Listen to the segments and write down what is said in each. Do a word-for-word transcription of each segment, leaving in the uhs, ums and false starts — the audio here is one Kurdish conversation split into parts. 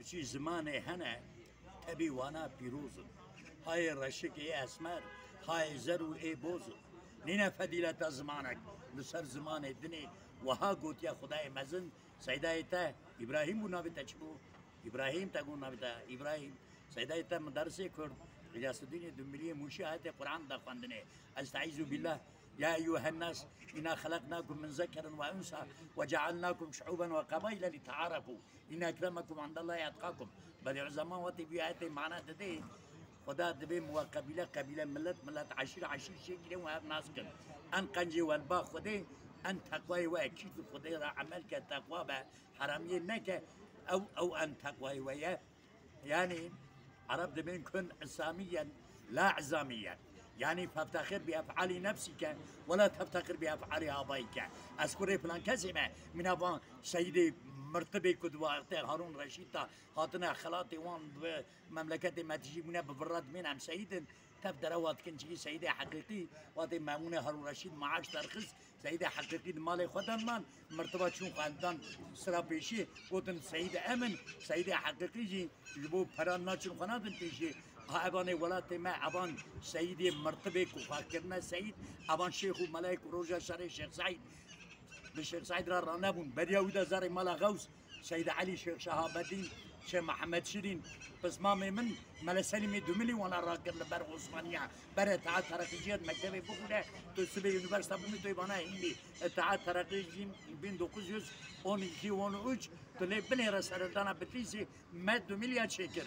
Çi zimanê hene, tevî wana pîroz in. Hayê reşik ê esmer, hayê zer û ê boz in. Nîne fedîleta zimanek li ser zimanê dinê. Wiha gotiye Xwedayê mezin, Seydayê te Îbrahîm bû, navê te çi bû? Îbrahîm te got, navê te Îbrahîm. Seydayê te miderisê Kurd, Îlyasidînê Dumbiriyê Mûşî ayetê Quran da xwendinê. Estaizu billah. Ya eyyuhen nas, inna xelaqnakum min zekerin ve unsa ve cealnakum şuuben ve qabaile li taarafu. Inne ekremekum indallahi etqakum. Bediüzzeman wextê vî ayetê mana didê, Xweda dibê min we qebîle qebîle, milet milet, eşîr eşîr çêkirin û hev nas kin. En qencê we li ba Xwedê, en teqwayê we ye. Kî ku Xwedê re emel ke, teqwa be, heramiyê neke, ew, ew en teqwayê we ye. Yani, Ereb dibên kun isamiyen, la izamiyen. Yani, feftexir bi ef'alî nefsike, wela teftexir bi ef'alî abayike. Ez kurê filan kesê me, mîna van Seyidê Mirtibê ku di wextê Harûn Reşîd de hatine xelatê wan bi memleketê me tijî bûne, bi vir re dimên em seyîd in. Tev derewa dikin, çikî seyîdê heqîqî, wextê Memûnê Harûn Reşîd maaş derxist, seyîdê heqîqî di malê xwe de man, mirtiba çûn xwendan sira pêşî, gotin seyîd em in, seyîdê heqîqî jî ji bo peran naçin xwe nadin pêşî. Ha evanê welatê me, evan seyîdê mirtibê ku xwe kirine seyîd, evan şêx û meleyê ku roja şerê Şêx Seîd, bi Şêx Seîd re ranebûn, beriya wî de zarê mala Xews, Seyd Elî, Şêx Şehabedîn, Şêx Mihemed Şirîn, pismamê min, Mele Selîmê Dumilî wana rakir li ber Osmaniya, ber Îttihat Tereqîciya di mektebê bixwîne, tu sibê unîversîta bimî, tu ê vana hîn bî. Îttihat Tereqî jî bin dokuz yüz on iki on üç, tu lê binêre serhildana Bitlîsê, me Dumilîya çêkir.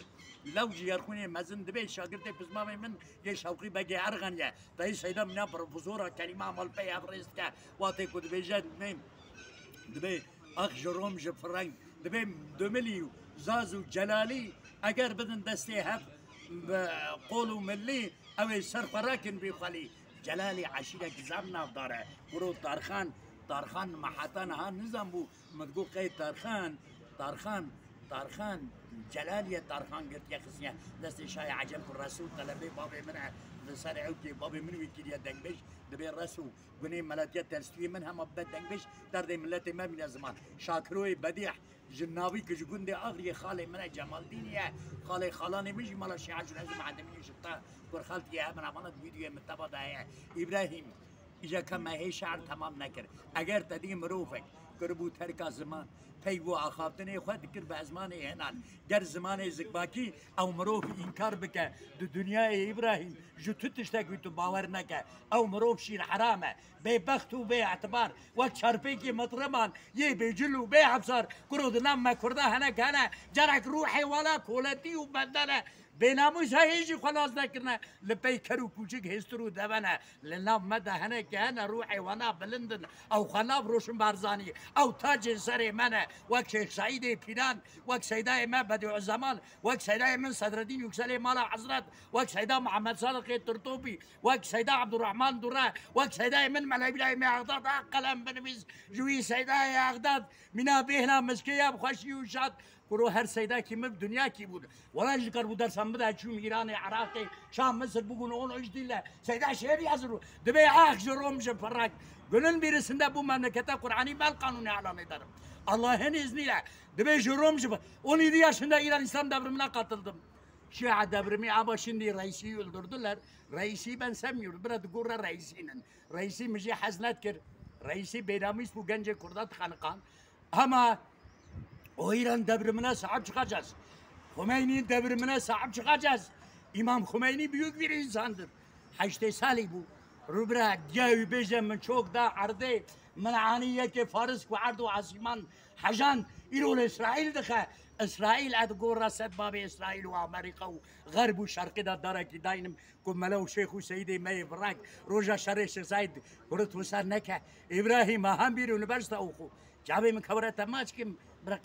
Lew jî yerxwînê mezin dibê, şagirtê pismamê min yê Şewqî Begê Erxenî ye. Dayî Seyda mîna profesora kelîma malpeyê hev rêz dike. Wextê ku dibêje, dibê, dibê ax ji Rom ji fireng, dibê Dumilî û Zaz û Celalî eger bidin destê hev, bi qol û milî, ew ê ser xwe rakin vî xwelî. Celalî eşîrek zaf navdar e. Kuro Tarxan, Tarxan me heta niha nizanbû. Min digot qey Tarxan, Tarxan, Tarxan, Celalî ye, Tarxan girtiye xistine destê Şahê Ecem ku Resul telebê bavê min e, li ser ewkê bavê min wî kiriye dengbêj, dibê Resul gunê melatiya telstûyê min hema bibe dengbêj, derdê miletê me bîne ziman. Şakiroyê Bedîh ji Navî ku ji gundê Axriyê xalê min e, Cemaldînî ye, xalê xalanê min jî mala Şêx Ecem Edemînê ji ta Kurxeltiyê hebin, evana di vîdyoyê min teva de heye. Îbrahîm, Îja ka me hê şe'r temam nekir. Eger te dî mirovek kiribû terka ziman, pey bû axaftinê xwe dikir bi ezmanê hinan. Ger zimanê zikbakî ew mirov înkar bike, di dinyayê Îbrahîm ji tu tiştek wî tu bawer neke. Ew mirov şîr heram e. Bêbext û bê etibar. Wek çarpêkê mitreban yê bêcil û bê hefsar. Kuro di nav me Kurda henek hene. Cerek rûhê wana koletî û bende ne. Bênamûs heyî jî xwe nas nekirine, li pey ker û kûçik hêstir û deve ne. Li nav me de hinekî hene rûhê wana bilind in. Ew xwe nav Roşin Barzanî, ew tacên serê me ne. Wek Şêx Seîdê Pîran, wek Seydayê me Bedîuzzeman, wek Seydayê min Sedredîn Yukselê Mala Hezret, wek Seyda Mihemed Sadiqê Tirtopî, wek Seyda Ebdurrahman Dure, wek Seydayê min Melebîrayê me Exdad, a qelem binivîs ji wî Seydayê Exdad, mîna bêhna miskê ya bi xweşî û şad. Kuro her seydakî min bi dinyakî bûn. Wela ji kar bû dersa min de çûm Îranê, Iraqê, Şam, Misir bûn on üç dîle. Seyda şêrî hazir bû. Dibê ax ji Rom ji Firek. Gönül birisinde bu memlekete Kur'an'ı ben kanuni ilan ederim. Allah'ın izniyle. Dibê ji Rom ji Firek. On yedi yaşında İran İslam devrimine katıldım. Şia devrimi ama şimdi reisi öldürdüler. Reisi ben sevmiyorum. Biraz gurre reisinin. Reisi min jî hez nedikir. Reisi bênamîs bû, gencê Kurda dixeniqan. Ama o İran devrimine sahip çıkacağız. Xumeyni'nin devrimine sahip çıkacağız. İmam Xumeyni büyük bir insandır. Heştê salî bû. Rubra diya wî bêje min çok da erdê, min anî yekê Faris ku erd û asîman hejan, îro li Îsraîl dixe. Îsraîl, ez gora sed babê Îsraîl û Amerîka û Xerb û Şerqî de darekî daynim. Ku mele û şêx û seyîdê me yê virek roja şerê Şêx Seîd hurt û ser neke. Îbrahîm, ahan bîr unîversîte oxu. Çavê min kewre te maç kim, bira